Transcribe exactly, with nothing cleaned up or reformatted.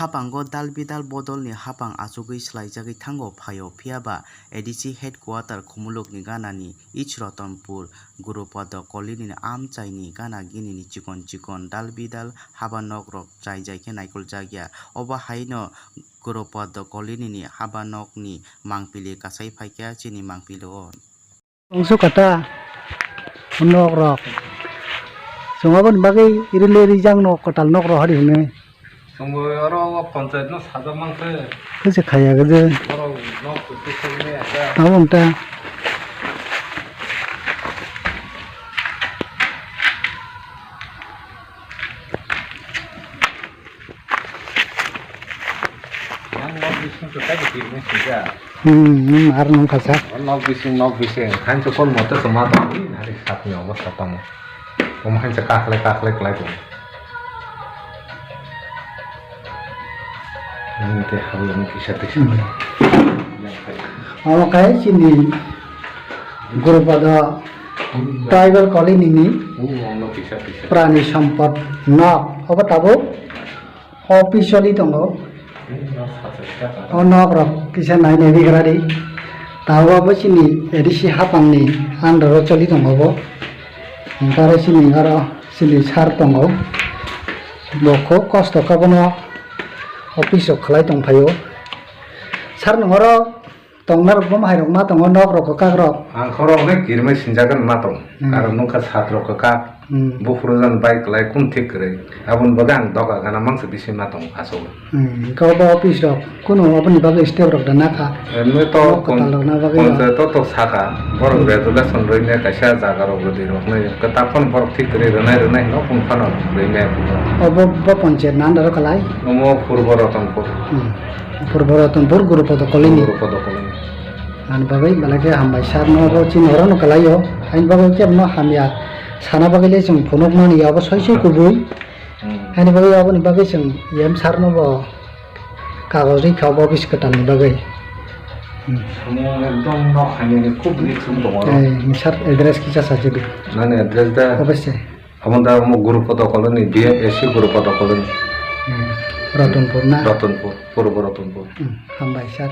Haphango dal bidal bodolni haphang achugwi swlaijagwi thango phaio, phiyaba A D C headquarter Khumulukni ganani East Ratanpur Gurupada colony ni amchaini gana ginini chikon chikon dal bidal haba nok rok chai jai khe naikoljakya. Obo haino Gurupada colony ni haba nok ni mangpili kasai phaikha chini mangpili o. Tongsu kata nok rok. Chwng aboni bagwi rili rijak nok kwtal nok rok hari hwnwi. Chwngbo oro o panchayat no sajak mankhe. Khe se khaya gede. Borok nok kuchuk sogwi maya khe. Abo wngta. Yang nok bising to tadi kiri sija. Hmm, hmm, ar nung kasa. Nok bising, nok bising. Khan chukon mote to ma tong. Hari sakni obostha tamo. Om hanse kakhle kakhle klai tong. Nini te hablo ni kisa te kisa. Hmm. Omo kai chini Gurupada tribal colony ni Prani Sampad nok. Obo tabuk office choli tongo. O nok rok kisa nai nai bigra di. Tabuk obo chini A D C hapang ni under o choli tongo bo. Hwnkhe aro chini aro chini sir tongo. Bo kho kosto khe bono office o khlai tong phaio. Sir nwng oro Tongnarok bo hai rok ma tongo, nok rok kwkak rok. Ang khorok hwnwi kirmai sinjagwi ma tong. Hmm. Karon nukha sat rok kwkak. Hmm. Buphuru jan bai kwlai kun thik kwrwi. Aboni bagwi ang doga gana mangsa bisi ma tong aswk. Hmm. Hwnkhe obo office rok kunu oboni bagwi step rok da nakha. Emni to nok kwtal rokna bagwi. Panchayat to saka. Borok Hmm. resolution rwinai kaisa jaga rok rwdi roknai. Kwtal phano borok thik kwrwi rwnai rwnai hino phung phano rwinai. Obo bo panchayat ni under o kwlai? Omo Purbo Ratanpur. Hmm. Purbo Ratanpur, Gurupada Colony. Gurupada Colony. Ani bagwi belai khe hambai sir no bo chini oro no kwlai o. Ani bagwi kebo no hamya sana bagwi le chwng phunuk mani abo soi soi kubui. Hmm. Ani bagwi aboni bagwi chwng E M sir no bo kagoj rikha obo office kwtal ni bagwi. Hmm. Omo ekdom nok hamya ni khub risk wng tongo oro. Eh, sir address kisa sa jodi. Nani address da? Obo se. Omo da omo Gurupada Colony, B M A C Gurupada Colony. Hmm. Ratanpur na? Ratanpur, Purbo Ratanpur. Hmm. Hambai sir.